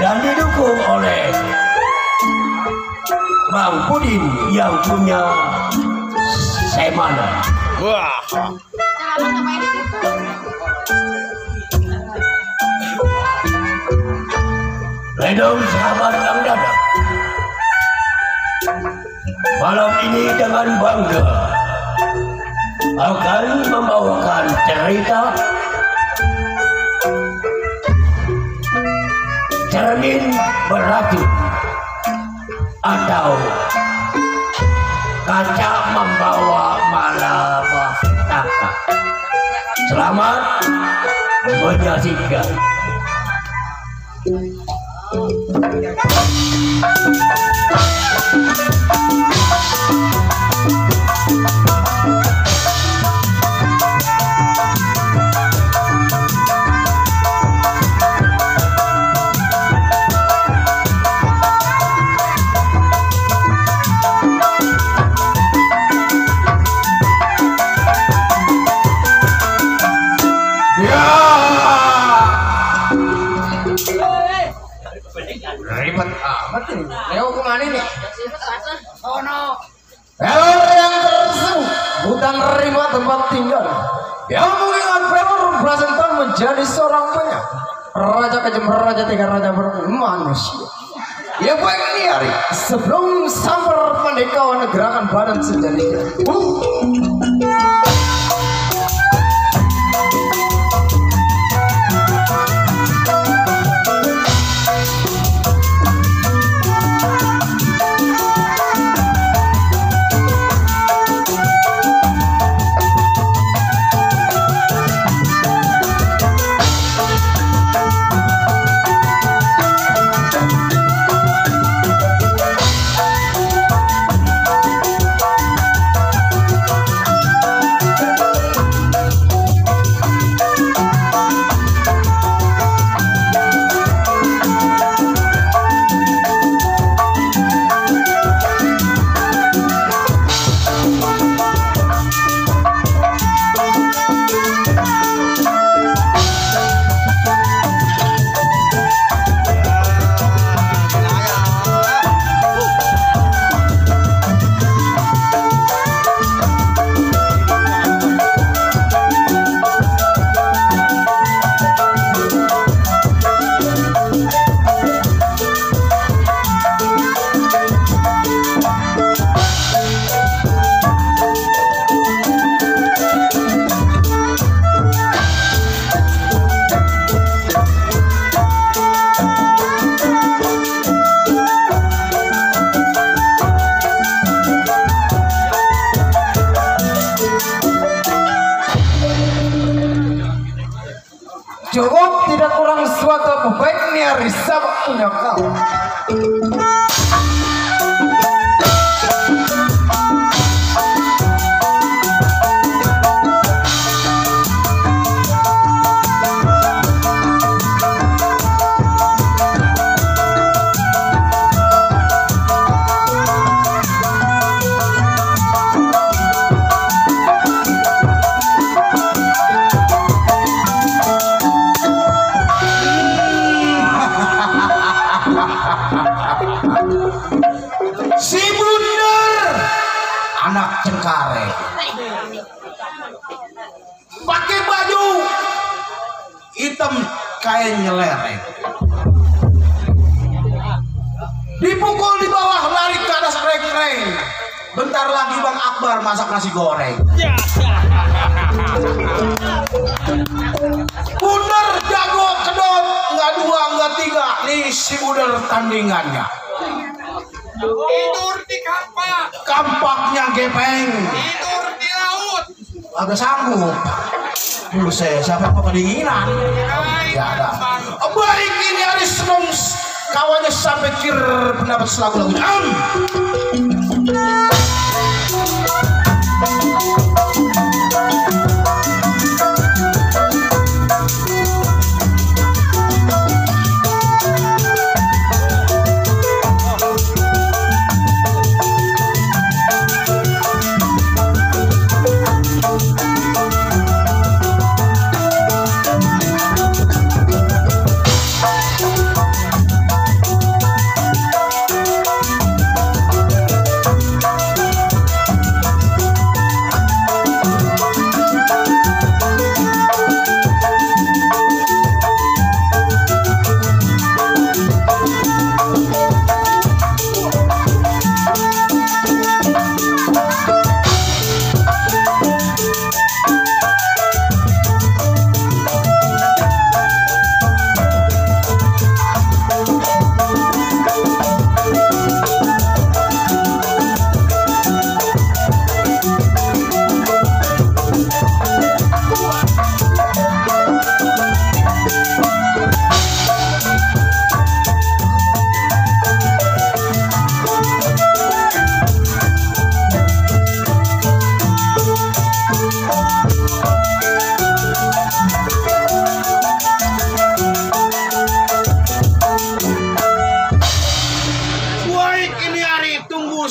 Dan didukung oleh Bang Pudin yang punya Semana. Wah. Ledong sahabat Kang Dadang, malam ini dengan bangga akan membawakan cerita cermin beracun atau kaca membawa malapetaka. Selamat menyaksikan. Ribet amat nih. Leo kemana nih? Sono. Pelor yang tersebut bukan rimba tempat tinggal. Yang mengingat pelor belasan tahun menjadi seorang penyak. Raja kejem, raja tiga, raja bermanusia. Ya baik ini hari sebelum sambar pendekawan gerakan badan sejadinya. Cukup tidak kurang suatu baiknya risab punya kau. Si Bundar anak Cengkareng pakai baju hitam kain nyelereng, dipukul di bawah, lari ke atas reng-reng. Bentar lagi Bang Akbar masak nasi goreng. Bundar jago kedot, nggak dua nggak tiga nih si Bundar tandingannya. Tidur di kampak. Kampaknya gepeng. Tidur di laut. Agak sanggup. Buset, siapa yang kedinginan? Ya ada. Baik ini hari Senin kawannya sampai kir pendapat selagu-lagunya.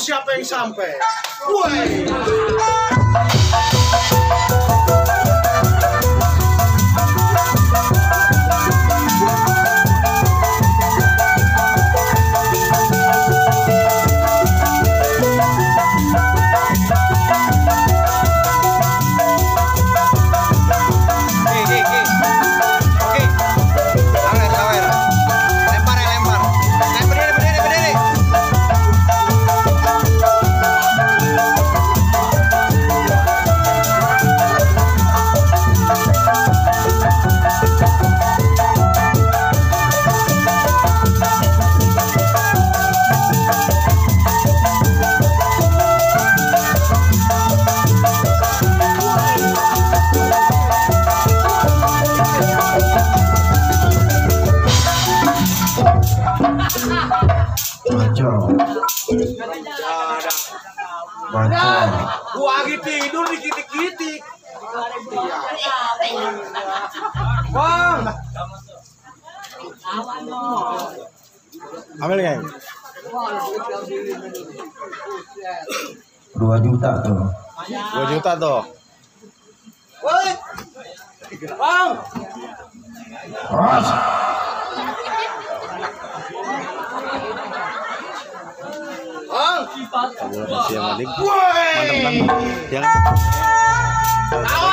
Siapa yang sampai? Woi. Gua lagi tidur dikitik-kitik. Bang. Ambil ya. 2 juta tuh. 2 juta tuh. Woi. Bang. Ros. Bang. Mantap bang. Jangan.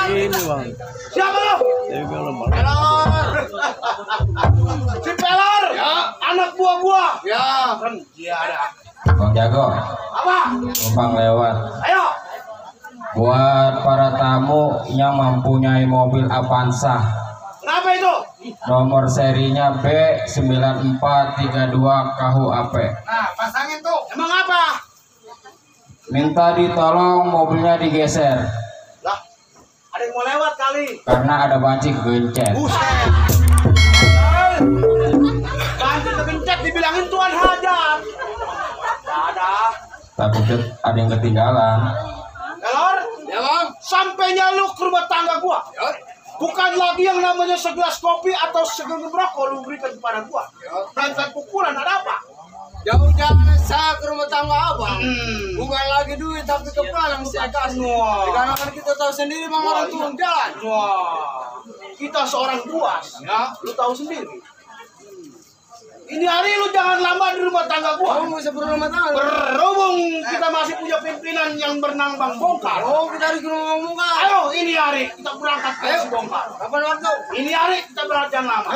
Ini bang. Siapa lo? Pelor. Si Pelor. Ya. Anak buah gua. Ya. Kan dia ada. Bang Jago. Apa? Numpang lewat. Ayo. Buat para tamu yang mempunyai mobil Avanza. Kenapa itu? Nomor serinya B9432 KUAP. Nah, pasangin tuh. Emang apa? Minta ditolong mobilnya digeser Lah, ada yang mau lewat kali. karena ada banci kegencet. Buset. Bantu kegencet dibilangin Tuhan hajar. Gak ada. Takutnya ada yang ketinggalan. Pelor? Ya bang. Sampainya lu ke rumah tangga gua. Bukan lagi yang namanya segelas kopi atau segenggam rokok lu berikan kepada gua. Dan pukulan ada apa? Jauh-jauh saya ke rumah tangga abang. Bukan lagi duit tapi kepala yang saya kasih. Karena kan kita tahu sendiri bang orang turun jalan. Wah, kita seorang buas, ya, lu tahu sendiri. Ini hari lu jangan lama di rumah tangga gua. Kamu bisa berumah tangga. Berhubung kita masih punya pimpinan yang bernama Bang Bongkar. Oh kita harus ke rumah bongkar. Ayo, ini hari kita berangkat ke si Bongkar. Kapan waktu? Ini hari kita berangkat jangan lama.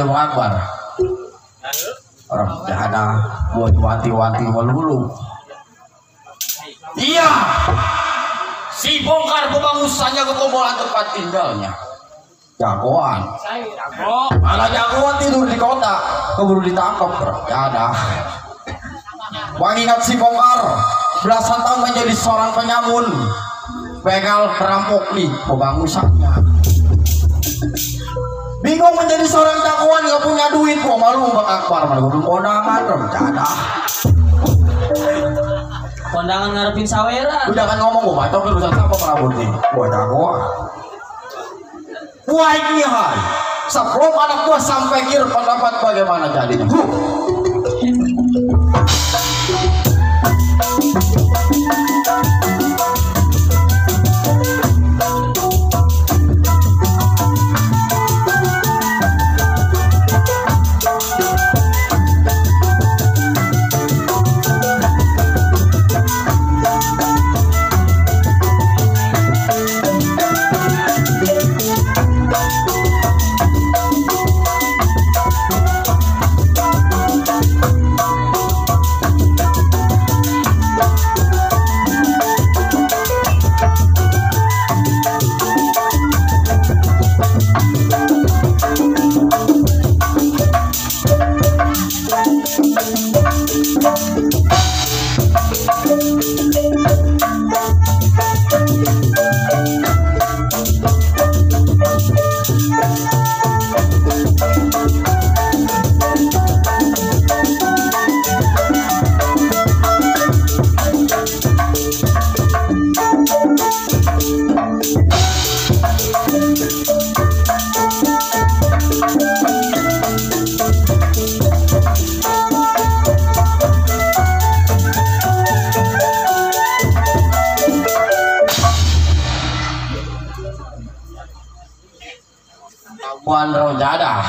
tuh Bang Akbar. Orang ada buat wanti-wanti melulu. Iya, si bongkar pembangusannya kebobolan tempat tinggalnya. Jagoan, malah jagoan tidur di kota, keburu ditangkap. Ya ada. Bang ingat si bongkar belasan tahun menjadi seorang penyamun, begal perampok nih pembangusannya. Bingung menjadi seorang jagoan gak punya duit, gua malu Bang Akbar, malu belum kondangan, bercanda. Kondangan ngarepin sawera. Udah kan ngomong gua baca urusan apa perabot nih, gua jagoan. Wah ini hai, sebelum anak gua sampai kira pendapat bagaimana jadinya. Puan Rojada.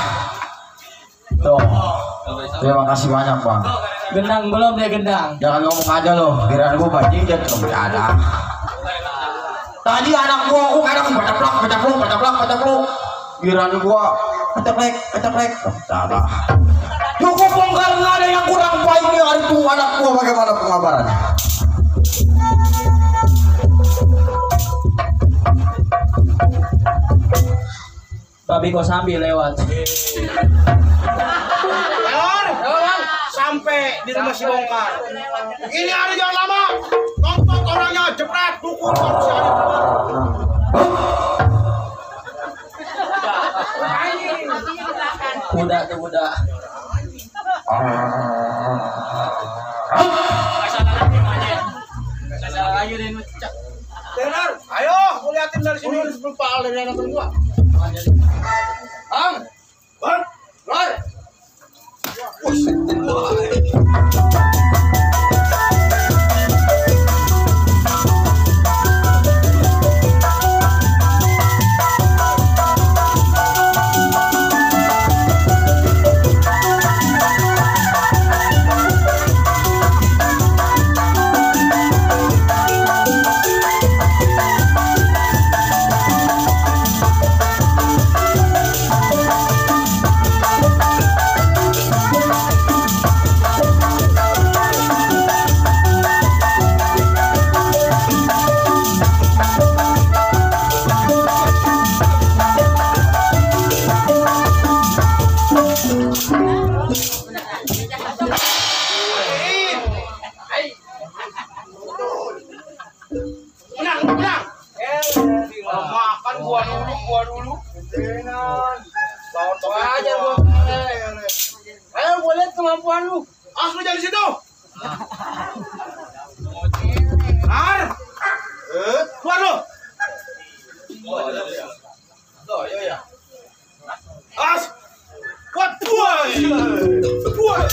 Tuh. Terima kasih banyak Bang. Gendang belum dia gendang. Jangan ngomong aja loh, kira gua bajing dia Rojada. Tadi anak gua kadang bacaplok. Kira gua keceplek. Rojada. Cukup bongkar, nggak ada yang kurang baik nih hari itu anak gua, bagaimana pengabarannya? Babi kok sambil lewat. Sampai di rumah si bongkar. Ini hari jangan lama. Tonton orangnya jepret, pukul manusia. Kuda tuh kuda. Dengar, ayo, aku liatin dari sini sebelum Pak Al dari anak gua. Bang, Roy. Menang. Makan gua dulu. Dengan. Bawa aja gua. Ayo gua lihat kemampuan lu. Lu jangan di situ. Keluar lu. Ya. Kuat buat.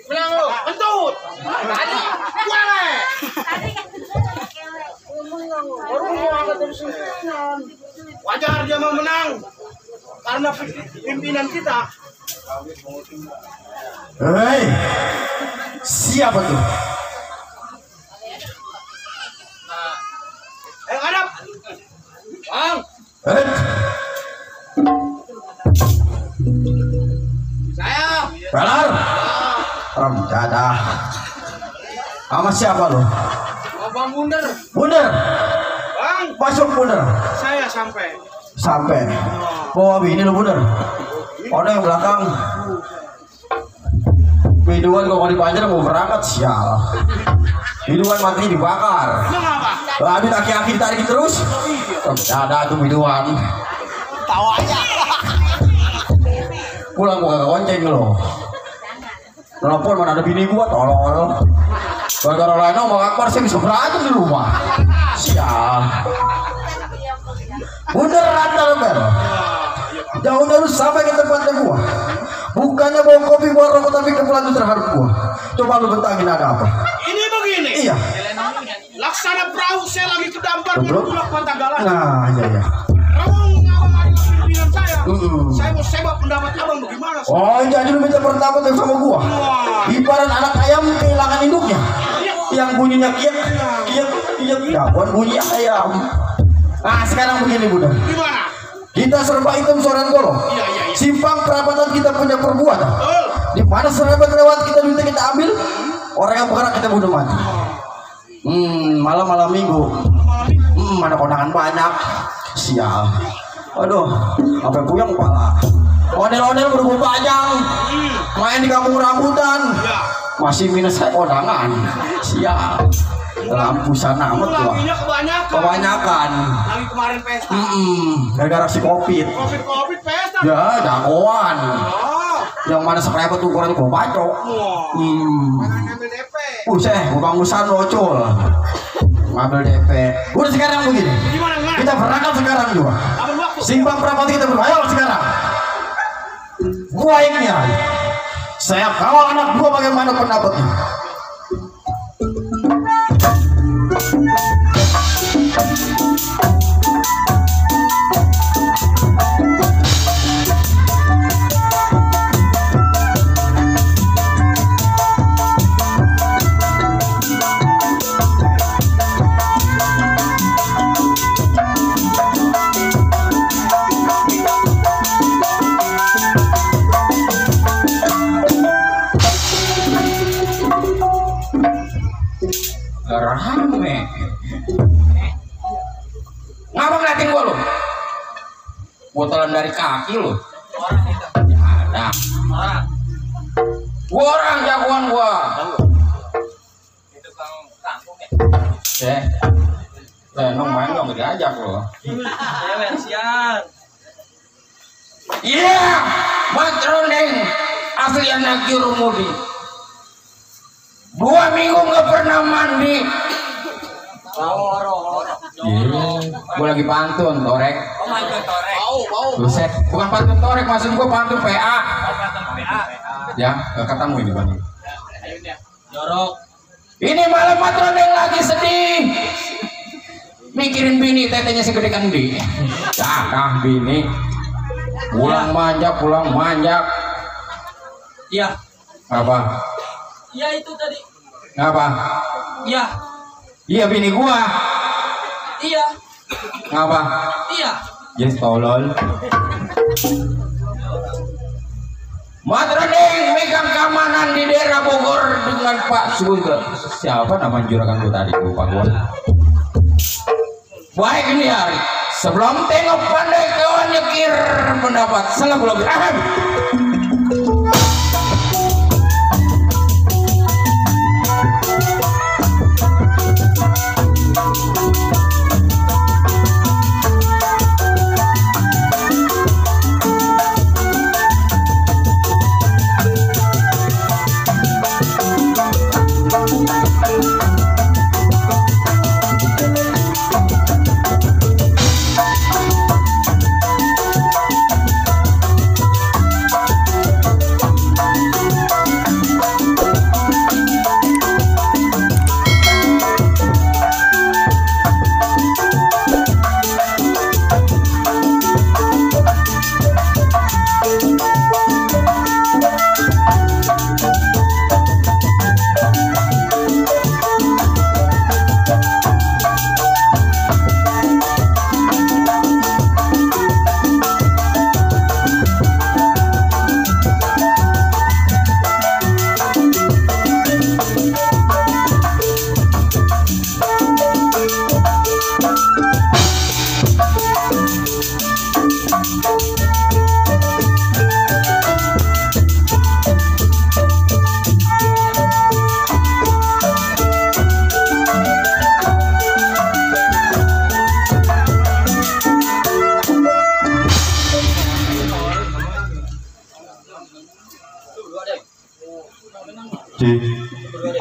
Menang lu, kentut. Tadi boleh. Wajar dia mau menang karena pimpinan kita. Hei, siapa tuh? Hadap. Bang, Eh, saya. Belar, Ramjada. Sama siapa lo? Bang Bundar. Bundar, Bang, masuk Bundar. saya sampai. Sampai. Bawa bini lo Bundar. Ono yang belakang. Biduan kok mau dipanjar mau berangkat sial. Biduan mati dibakar. Emang apa? Aduh aki-aki ditarik terus. Ada tuh biduan. Tahu aja. Pulang gua kagak gonceng lo. Telepon mana ada bini gua tolol. Gara-gara lain mau Akbar saya bisa berantem di rumah. Sial. Beneran Bel. Jauh-jauh sampai ke tempatnya gua. Bukannya bawa kopi bawa rokok tapi kepulangan terhadap gua. Coba lu bentangin ada apa? Ini begini. Iya. Laksana perahu saya lagi ke dampar di Betul. Bulak Pantagalan. Nah, iya. Abang ngawal pimpinan saya. Saya mau sebat pendapat abang bagaimana? Oh, jadi lu minta pendapat sama gua. Ibarat anak ayam kehilangan induknya. Yang bunyinya kiek, daun bunyi ayam. Nah, sekarang begini Bunda. Gimana? Kita serba hitam soran golong. Iya. Simpang perapatan kita punya perbuatan. Betul. Di mana serabut lewat kita duitnya kita ambil, orang yang bergerak kita bunuh mati. Malam minggu. Ada kondangan banyak. Sial. Aduh, sampai puyeng kepala. Ondel-ondel berumur panjang. Main di kampung rambutan. Iya. Masih minus saya kondangan. Sial. Lampu sana amat gua. Laginya Kebanyakan. Lagi kemarin pesta. Gara-gara si Covid. Covid pesta. Ya, jagoan. Oh. Yang mana sekrepot ukuran gua bacok. Wah. Ngambil DP. Buset, bukan urusan rocol. Ngambil DP. Udah sekarang begini. Gimana? Kita berangkat sekarang juga. Ambil waktu. Simpang perapatan kita berdua. Ayo sekarang. Gua ini ya. Saya kawal anak gua bagaimana pendapatnya. Rame. Ngapa ngeliatin gua lu? Gua telan dari kaki lu. Ya ada. Gua orang jagoan gua. Itu kangkung ya. Nong main dong diajak lu. Sian. Iya, Matrondeng asli anak Jurumudi. 2 minggu nggak pernah mandi. Gue lagi pantun torek. Oh, mantun torek. Bau. Buset, bukan pantun torek, maksud gue pantun PA. Ya, gak ketemu ini bang. Jorok. Ini malam Matrondeng lagi sedih. Mikirin bini, tetenya segede kendi. Cakah bini. Pulang manjak. Iya. Apa? Iya itu tadi. Ngapa? Iya. Iya bini gua. Iya. Ngapa? Iya. Yes tolol. Matrondeng megang keamanan di daerah Bogor dengan Pak Sugeng. Siapa nama juragan gua tadi? Lupa gua. Baik ini hari. Sebelum tengok pandai kawan nyekir pendapat. Salah belum.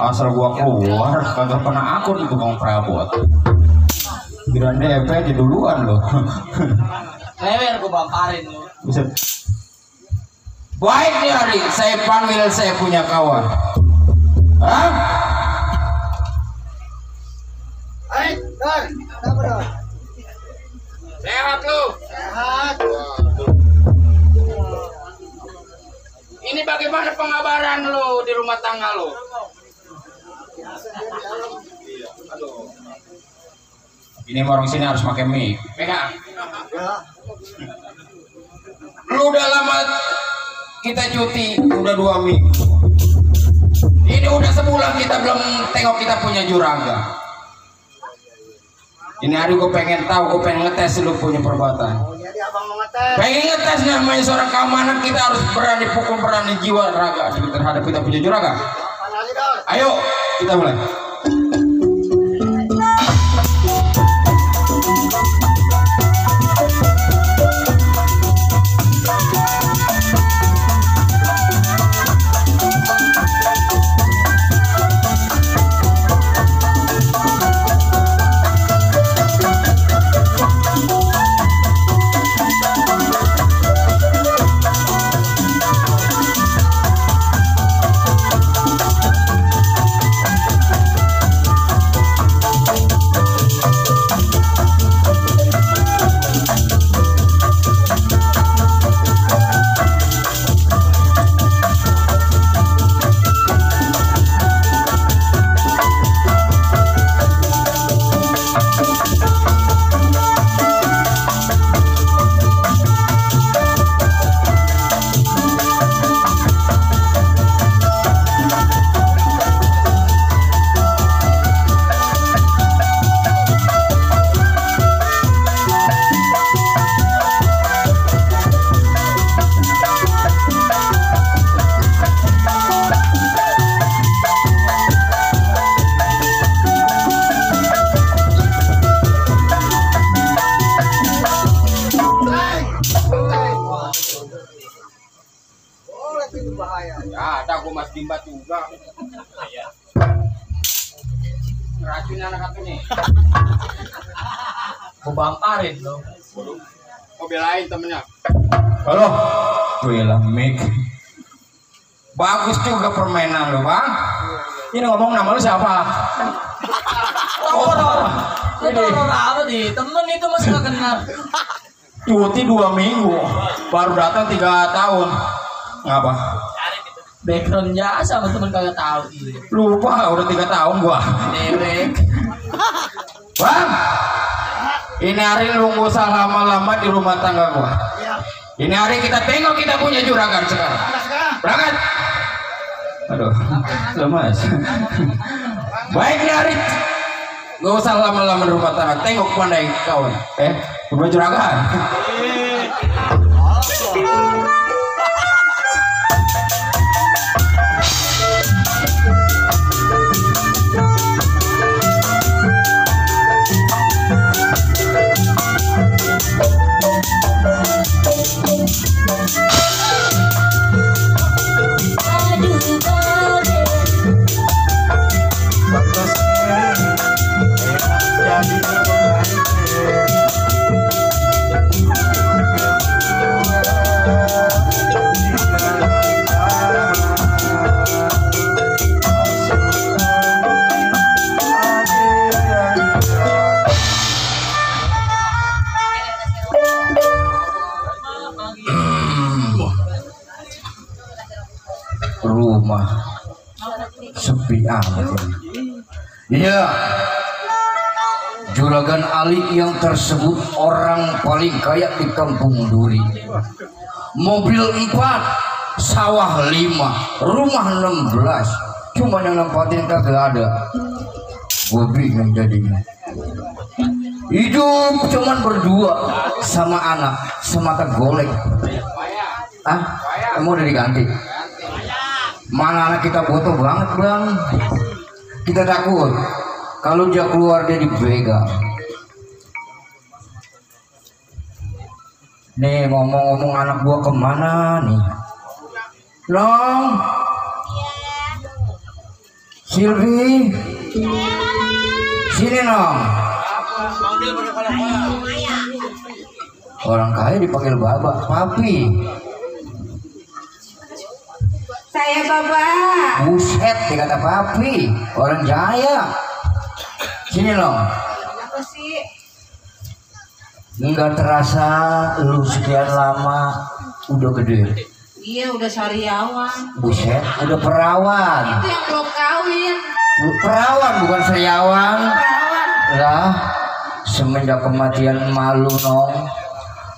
asal gua keluar kagak pernah akur di tukang perabot. Kirain DP di duluan loh. Lewer gua bamparin lu. Buset. Baik nih hari, saya panggil saya punya kawan. Hah? Hai, Don. Kenapa, Don? Sehat lu. Sehat. Ini bagaimana pengabaran lu di rumah tangga lu? Ini orang sini harus pakai mic. Pegang. Ya. Lu udah lama kita cuti, udah 2 minggu. Ini udah sebulan kita belum tengok kita punya juragan. Ini hari gue pengen tahu, gue pengen ngetes lu punya perbuatan. Jadi abang mau ngetes. Pengen ngetes namanya seorang keamanan, kita harus berani pukul, berani jiwa raga terhadap kita punya juragan. Apa lagi, Don? Ayo kita mulai. Mas Dimbat juga. Iya. Racun anak satu nih. Gua bamparin lo. Mau belain temennya. Halo, bilang mic. Bagus juga permainan lu, Bang. Ini ngomong nama lu siapa? Orang apa di temen itu masih gak kenal. Cuti 2 minggu, baru datang 3 tahun. Ngapa? Background jasa sama temen kagak tahu. Lupa, udah 3 tahun gua. Dewek. Bang, ini hari lu gak usah lama-lama di rumah tangga gua. Ini hari kita tengok kita punya juragan sekarang. Berangkat. Aduh, lemas. Baik nih hari, gak usah lama-lama di rumah tangga. Tengok pandai kawan. Punya juragan. Rumah sepi amat ini. Iya, Juragan Ali yang tersebut orang paling kaya di Kampung Duri. Mobil 4, sawah 5, rumah 16. Cuma yang nempatin kagak ada. Gue bingung jadinya. Hidup cuman berdua sama anak semata golek. Ah, kamu udah diganti? Mana anak kita butuh banget bang. Kita takut kalau dia keluar dia dibegal. Nih ngomong-ngomong anak gua kemana nih? Long, Silvi, sini nong. Orang kaya dipanggil baba, papi. Saya bapak. Buset, dikata papi. Orang jaya. Sini nong. Apa sih? Nggak terasa lu sekian lama udah gede. Iya udah sariawan. Buset, udah perawan. Itu yang belum kawin. Lu perawan bukan sariawan. Perawan. Lah, semenjak kematian malu nong.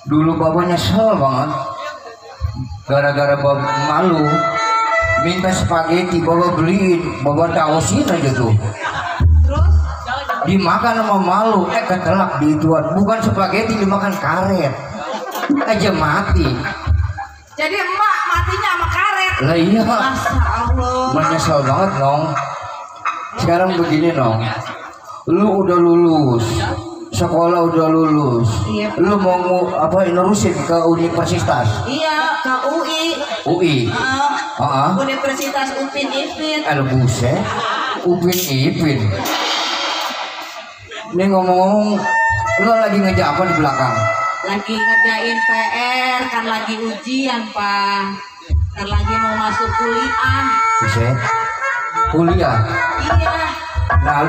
Dulu bapaknya nyesel banget. Gara-gara bab malu minta spaghetti bapak beliin, bapak tausin aja tuh. Terus? Dimakan sama malu, ketelak diituan. Bukan spaghetti, dimakan karet. Aja mati. Jadi emak matinya sama karet. Lah iya. Masya Allah. Menyesal banget nong. Sekarang begini nong, lu udah lulus, sekolah udah lulus, Iya. lu mau nerusin ke universitas Iya ke UI. UI. Universitas Upin Ipin. Aduh buset, Upin Ipin. Ini ngomong-ngomong, lu lagi ngejar apa di belakang? Lagi ngerjain PR, kan lagi ujian pak. Kan lagi mau masuk kuliah. Buset, kuliah. Iya. Nah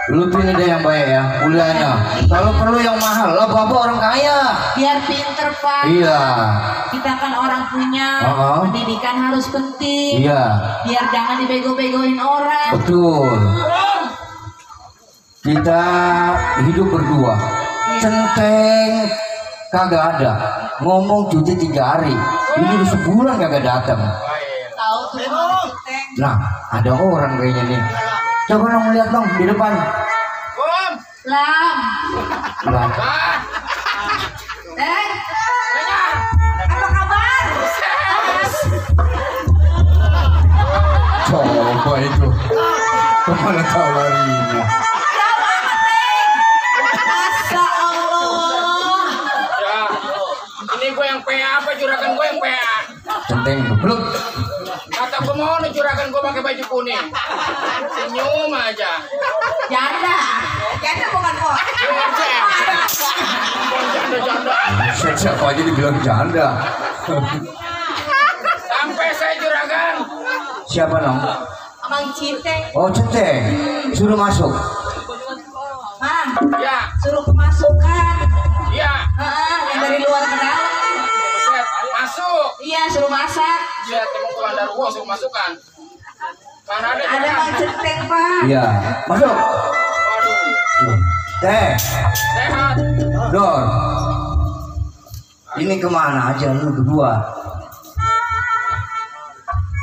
lu pilih deh yang baik ya, kuliahnya. Kalau perlu yang mahal, lah bapak orang kaya. Biar pinter pak. Iya. Kita kan orang punya. Pendidikan harus penting. Iya. Biar jangan dibego-begoin orang. Betul. Kita hidup berdua. Centeng kagak ada. Ngomong cuti 3 hari. Ini udah sebulan kagak datang. Tahu tuh Teng. Nah, ada orang kayaknya nih. Coba dong lihat dong di depan. Lam. Lah, Teng. Apa kabar? coba itu. Kemana tahu larinya? Masya Allah. Ini gue yang PA apa juragan gue yang PA? Centeng belum. Kata gue mau nih juragan gue pakai baju kuning. Senyum aja. Janda. Janda bukan kok. Janda-janda. Siapa aja dibilang janda. Sampai saya juragan. Siapa nong? Abang Cinte. Oh centeng. Suruh masuk. Mam. Ya, Suruh kemasukan. ya. Yang dari luar ke dalam. Set, masuk. Iya suruh masak. Ya, temu tuan Darwo suruh masukkan. Mana ada Ada juragan? Bang Centeng pak. Iya. Masuk. Waduh. Teh. Sehat. Dor. Ini kemana aja lu berdua?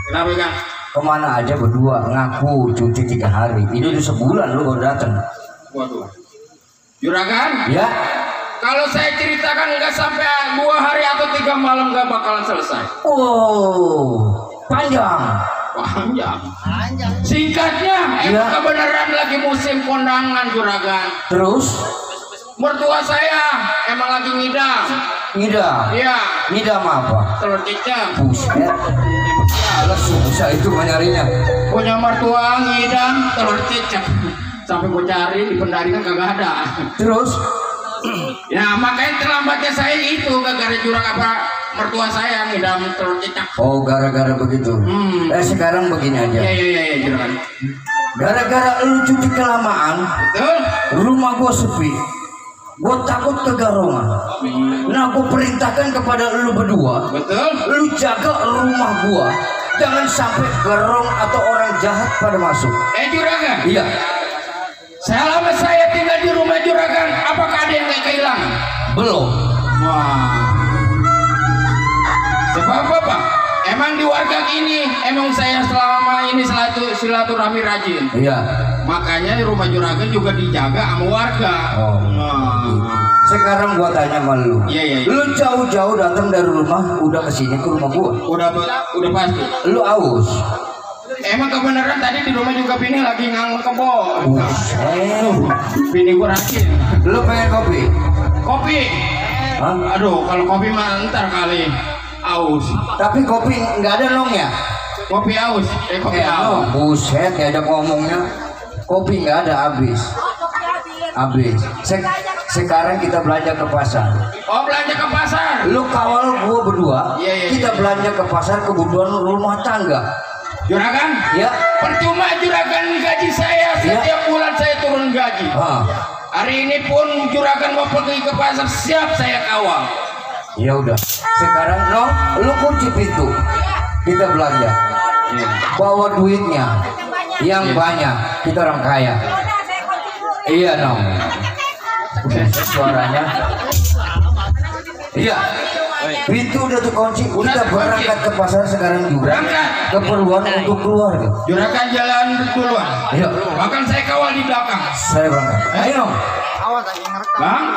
Kenapa kan? Kemana aja berdua? Ngaku cuti 3 hari. Ini udah sebulan lu baru datang. Waduh. Juragan? Ya. Kalau saya ceritakan nggak sampai 2 hari atau 3 malam nggak bakalan selesai. Oh, panjang. Panjang. Singkatnya, Iya. emang kebenaran lagi musim kondangan juragan. Terus Mertua saya emang lagi ngidam. ngidam. Iya, Ngidam apa? telur cicak. Buset. Alah susah itu nyarinya. Punya mertua ngidam telur cicak. Sampai gue cari di pendaringan kagak ada. Terus Ya makanya terlambatnya saya itu gara-gara jurang apa mertua saya ngidam telur cicak. oh gara-gara begitu. Sekarang begini aja. Iya juragan. Gara-gara lu cuti kelamaan, Betul? rumah gua sepi. Gua takut kegarongan. Nah, gua perintahkan kepada lu berdua, Betul? lu jaga rumah gua. Jangan sampai gerong atau orang jahat pada masuk. Juragan. Iya. Selama saya tinggal di rumah juragan, apakah ada yang nggak kehilangan? Belum. Wah. Sebab apa? Emang di warga ini, emang saya selama ini silaturahmi rajin. Iya. Makanya di rumah juragan juga dijaga sama warga. Oh. Wah. Sekarang gua tanya sama lu. Iya. Lu jauh-jauh datang dari rumah udah kesini ke rumah gua. Udah pasti. Lu aus. Emang kebenaran tadi di rumah juga Bini lagi ngangon kebon. Buset. Bini gua rajin. Lu pengen kopi? Kopi. Hah? Aduh, kalau kopi mah ntar kali. Aus. Tapi kopi nggak ada nong ya? Kopi aus. Kopi aus. Buset, diajak ngomongnya. Kopi nggak ada habis. Habis. Sekarang kita belanja ke pasar. Oh, belanja ke pasar. Lu kawal gua berdua. Iya. Kita belanja ke pasar kebutuhan rumah tangga. Juragan? Ya. Percuma juragan gaji saya. Setiap bulan saya turun gaji. Hari ini pun juragan mau pergi ke pasar, siap saya kawal. Ya udah. Sekarang lu kunci pintu. Kita belanja. Bawa duitnya yang banyak. Kita orang kaya. Iya suaranya. Iya. Pintu udah terkunci. Kita berangkat ke pasar sekarang juga. Keperluan untuk keluarga. Juragan jalan duluan. Ayo. Bahkan saya kawal di belakang. Saya berangkat. Ayo. Bang,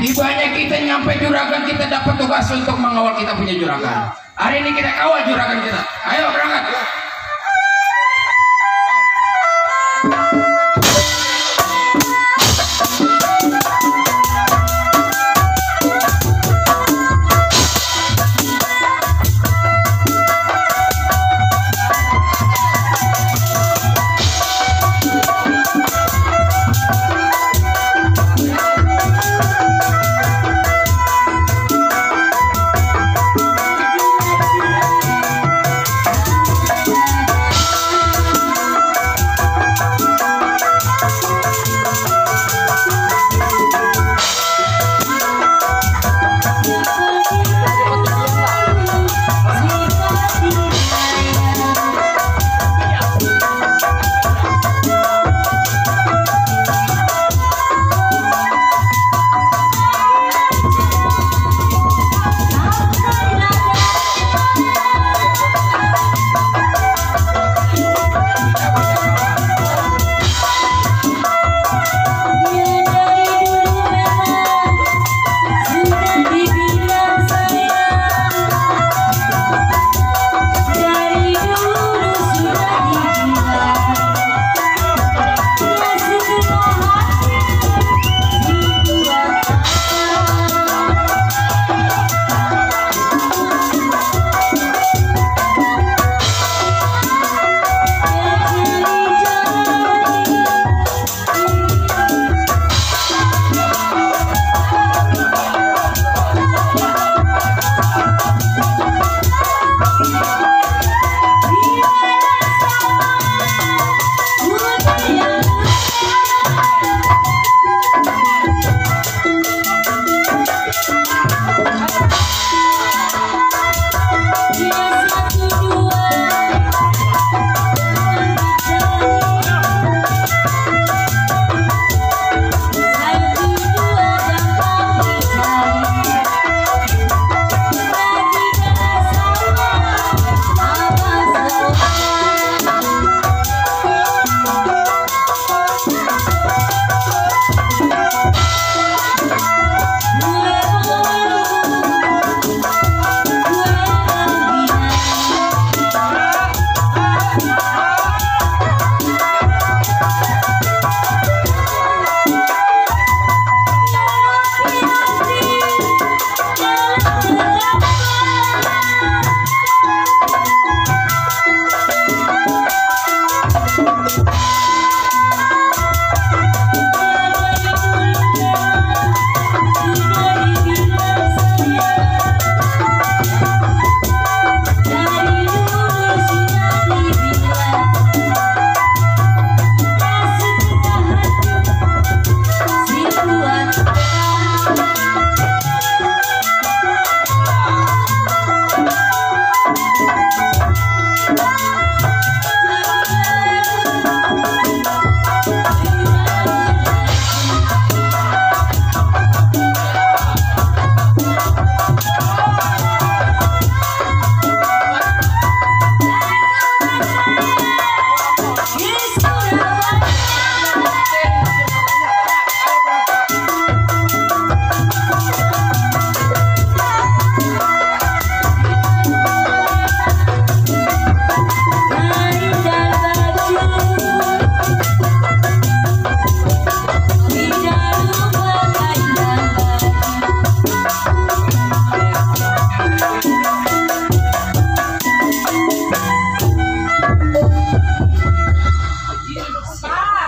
tibanya kita nyampe juragan, kita dapat tugas untuk mengawal kita punya juragan. Hari ini kita kawal juragan kita. Ayo berangkat.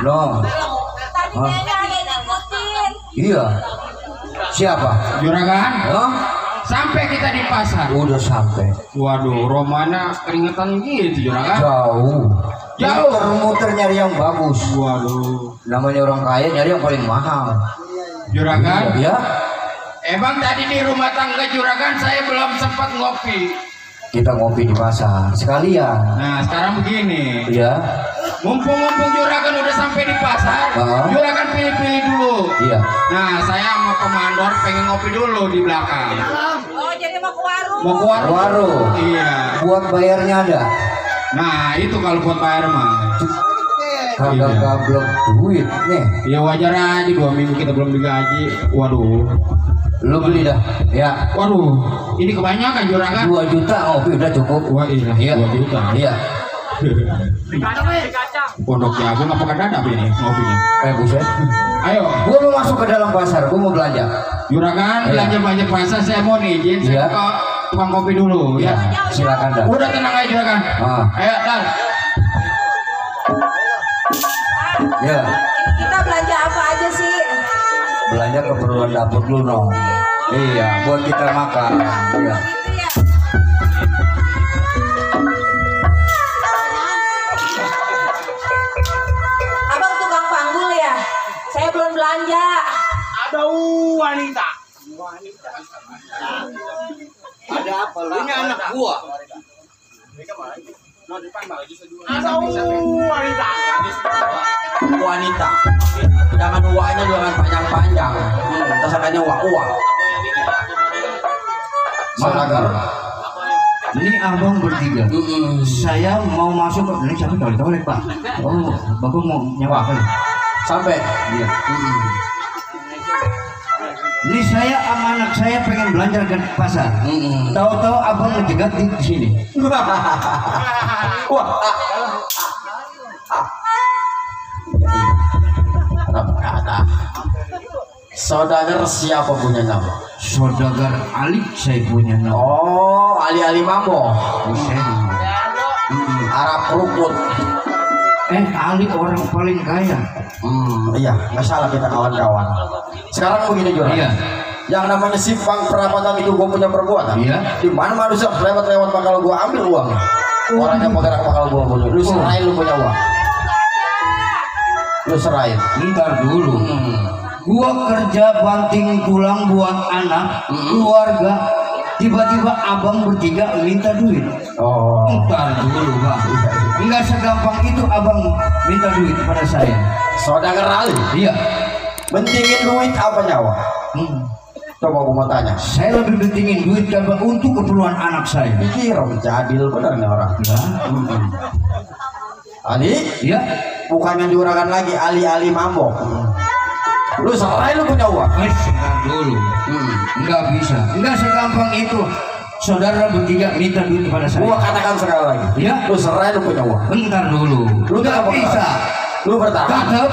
No. Tadi kayaknya ada yang ngikutin. Iya. Siapa? Juragan, Hah? sampai kita di pasar. Udah sampai. Waduh, Romana keringetan gitu juragan. Jauh. Jauh. Muter-muter nyari yang bagus. Waduh, Namanya orang kaya nyari yang paling mahal. juragan. Ya. Emang tadi di rumah tangga juragan saya belum sempat ngopi. Kita ngopi di pasar sekalian. Nah, sekarang begini. Iya. Mumpung juragan udah sampai di pasar, juragan pilih-pilih dulu. Iya. Nah, saya sama komandor pengen ngopi dulu di belakang. Oh, jadi mau ke warung. Mau ke warung? Warung. Iya. Buat bayarnya ada. Nah, itu kalau buat bayar mah. Kagak Iya. gablok duit nih. Ya wajar aja 2 minggu kita belum digaji. Waduh. Lu beli dah. Ya. Waduh, ini kebanyakan juragan. 2 juta ngopi udah cukup. Wah, iya, Iya. 2 juta. Iya. Pondok Jagung apa kadang ini ngopinya? Buset. Ayo, Gua mau masuk ke dalam pasar, gua mau belanja. juragan Iya. belanja pasar saya mau nih izin Iya. saya ke tukang kopi dulu ya. Silakan dah. Udah tenang aja juragan. Ah. Ayo, Dar. Ya. Kita belanja apa aja sih? Belanja keperluan dapur dulu dong. Iya, buat kita makan. Iya. Gitu ya. Abang tukang panggul ya? Saya belum belanja. Ada wanita. Ada apa? Ini anak gua. Ada wanita. Wanita. Jangan uaknya jangan panjang-panjang. Tasakannya uak-uak. Saudagar. Ini abang bertiga. Saya mau masuk. Ini siapa tolek Pak? Oh, bapak mau nyewa apa? Sampai. Iya. Ini saya sama anak saya pengen belanja ke pasar. Tahu-tahu abang ngejegat di sini. Wah. Saudagar siapa punya nama? Saudagar Ali saya punya nama. Oh, Ali Mambo. Buset. Arab Rukut. Ali orang paling kaya. Iya, nggak salah kita kawan-kawan. Sekarang begini juga. Iya. Yang namanya simpang perapatan itu gue punya perbuatan. Iya. Di mana manusia lewat-lewat bakal gue ambil uang. Orangnya bergerak bakal gue bunuh. Lu serahin lu punya uang. Lu serahin. Ntar dulu. Gua kerja banting tulang buat anak, keluarga. Tiba-tiba abang bertiga minta duit. Oh. Ntar dulu bang. Enggak segampang itu abang minta duit pada saya. Saudagar Ali. Iya. Pentingin duit apa nyawa? Coba gue mau tanya. Saya lebih pentingin duit karena untuk keperluan anak saya. Pikir jadil bener nih orang. Ya. Ali, Iya. bukannya juragan lagi Ali Mambo. Lu serahin lu punya uang. Sebentar dulu. Enggak bisa. Enggak segampang itu. Saudara bertiga minta duit kepada saya. Gua katakan sekali lagi. Iya. Lu serahin lu punya uang. Bentar dulu. Lu Enggak tetap bisa. Lu bertahan. Tetap